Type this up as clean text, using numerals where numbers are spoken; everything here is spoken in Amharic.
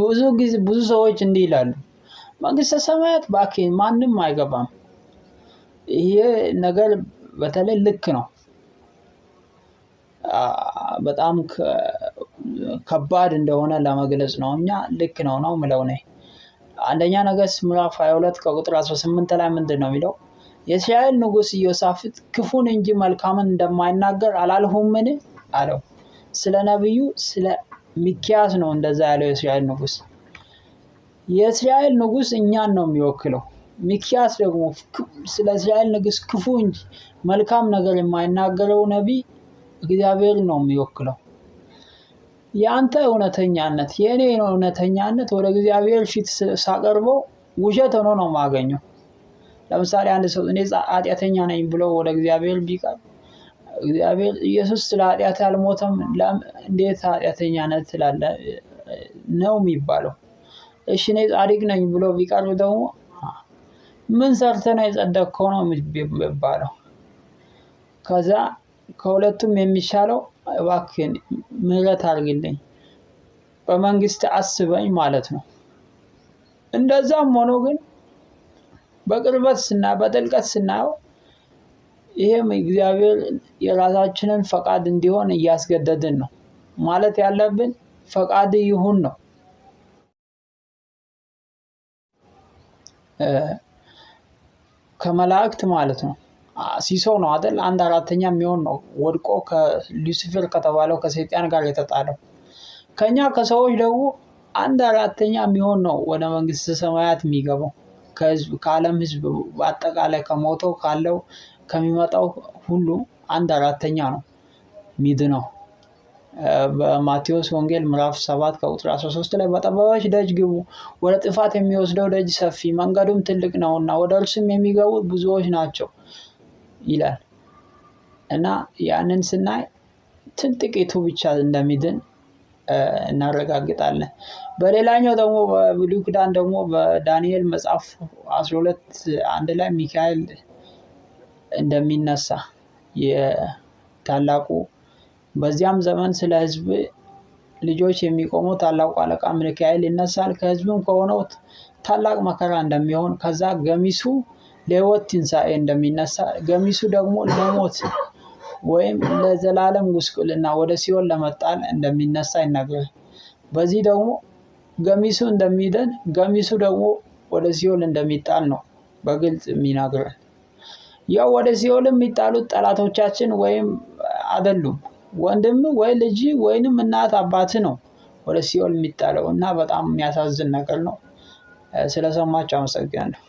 ብዙ ጊዜ ብዙ ሰዎች እንዲህ ይላሉ፣ መንግስተ ሰማያት እባክህ ማንም አይገባም። ይሄ ነገር በተለይ ልክ ነው። በጣም ከባድ እንደሆነ ለመግለጽ ነው። እኛ ልክ ነው ነው ምለው እኔ። አንደኛ ነገሥት ምዕራፍ 22 ከቁጥር 18 ላይ ምንድን ነው የሚለው? የእስራኤል ንጉሥ ኢዮሳፍጥ ክፉን እንጂ መልካምን እንደማይናገር አላልሁምን አለው። ስለ ነቢዩ ስለ ሚኪያስ ነው እንደዛ ያለው የእስራኤል ንጉሥ። የእስራኤል ንጉሥ እኛን ነው የሚወክለው። ሚኪያስ ደግሞ ስለ እስራኤል ንጉሥ ክፉ እንጂ መልካም ነገር የማይናገረው ነቢይ እግዚአብሔር ነው የሚወክለው። የአንተ እውነተኛነት የእኔ እውነተኛነት ወደ እግዚአብሔር ፊት ሳቀርበው ውሸት ሆኖ ነው የማገኘው። ለምሳሌ አንድ ሰው እኔ ኃጢአተኛ ነኝ ብሎ ወደ እግዚአብሔር ቢቀርብ እግዚአብሔር ኢየሱስ ስለ ኃጢአት አልሞተም፣ እንዴት ኃጢአተኛ ነህ ትላለህ ነው የሚባለው። እሺ እኔ ጻድቅ ነኝ ብሎ ቢቀርብ ደግሞ ምን ሰርተህ ነው የጸደቅከው ነው የሚባለው። ከዛ ከሁለቱም የሚሻለው እባክህን ምሕረት አድርግልኝ በመንግስት አስበኝ ማለት ነው። እንደዛም ሆኖ ግን በቅርበት በጥልቀት ስናየው ይሄም እግዚአብሔር የራሳችንን ፈቃድ እንዲሆን እያስገደድን ነው። ማለት ያለብን ፈቃድ ይሁን ነው። ከመላእክት ማለት ነው። ሲሶ ነው አይደል? 1/4 የሚሆን ነው ወድቆ ከሉሲፈር ከተባለው ከሰይጣን ጋር የተጣለው። ከኛ ከሰዎች ደግሞ 1/4 የሚሆን ነው ወደ መንግስተ ሰማያት የሚገባው። ከህዝብ ከዓለም ህዝብ በአጠቃላይ ከሞተው ካለው ከሚመጣው ሁሉ 1/4 ነው ሚድነው። በማቴዎስ ወንጌል ምዕራፍ 7 ከቁጥር 13 ላይ በጠባቦች ደጅ ግቡ፣ ወደ ጥፋት የሚወስደው ደጅ ሰፊ መንገዱም ትልቅ ነውና ወደ እርሱም የሚገቡ ብዙዎች ናቸው ይላል። እና ያንን ስናይ ጥቂቱ ብቻ እንደሚድን እናረጋግጣለን። በሌላኛው ደግሞ በብሉይ ኪዳን ደግሞ በዳንኤል መጽሐፍ 12:1 ላይ ሚካኤል እንደሚነሳ የታላቁ በዚያም ዘመን ስለ ህዝብ ልጆች የሚቆመው ታላቁ አለቃ ሚካኤል ይነሳል፣ ከህዝብም ከሆነው ታላቅ መከራ እንደሚሆን፣ ከዛ ገሚሱ ለህይወት ትንሣኤ እንደሚነሳ፣ ገሚሱ ደግሞ ለሞት ወይም ለዘላለም ጉስቁልና ወደ ሲኦል ለመጣል እንደሚነሳ ይናገራል። በዚህ ደግሞ ገሚሱ እንደሚድን ገሚሱ ደግሞ ወደ ሲኦል እንደሚጣል ነው በግልጽ የሚናገረን። ያው ወደ ሲኦል የሚጣሉት ጠላቶቻችን ወይም አይደሉም፣ ወንድም ወይ ልጅ ወይንም እናት አባት ነው ወደ ሲኦል የሚጣለው እና በጣም የሚያሳዝን ነገር ነው። ስለሰማችሁ አመሰግናለሁ።